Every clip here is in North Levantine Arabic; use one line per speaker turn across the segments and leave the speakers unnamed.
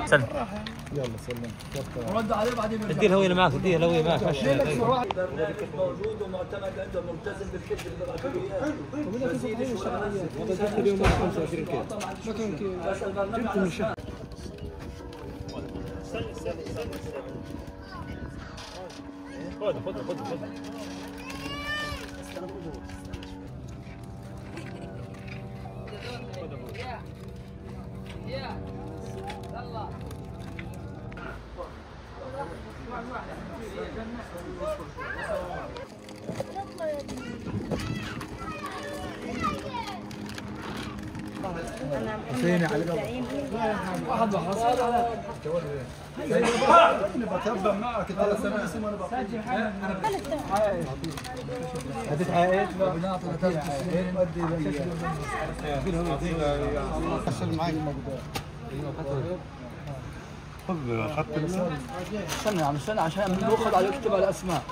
سلم.
يلا سلم.
رد عليه بعدين.
ادي الهوية اللي معك، ادي الهوية معك.
برنامج موجود ومعتمد عنده، ملتزم بالكذب اللي بعثوا له اياه.
جبت اليوم 25 كيلو. ما كان كيلو.
بس البرنامج على الأسماء.
استنى استنى استنى. خذ خذ خذ خذ.
حسيني علي
واحد واحد.
بتبع معك 3 سنين. هديت عائد بنعطي 3 سنين. معك.
استنى يا عم، استنى عشان ناخذ على يكتب على الاسماء.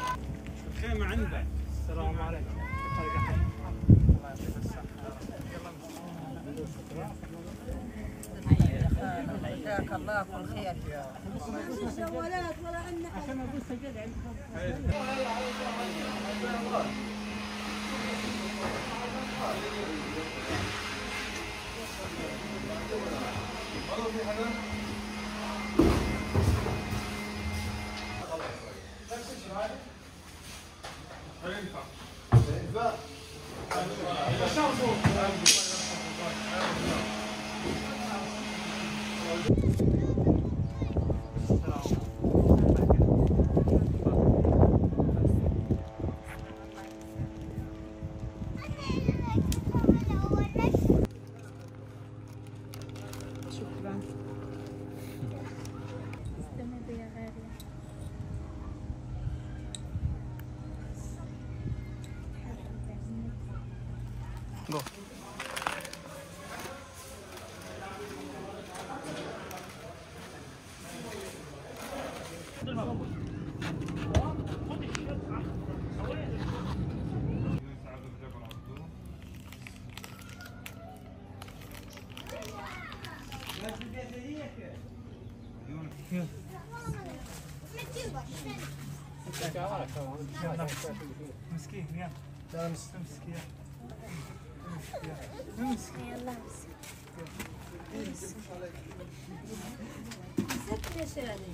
الخيمة عندك. السلام عليكم. الله يعطيك الصحة.
جزاك الله كل خير.
شكرا. استمر يا غالية.
مسكين يلا. امسك يلا. امسك.
يلا امسك. امسك يا شادي.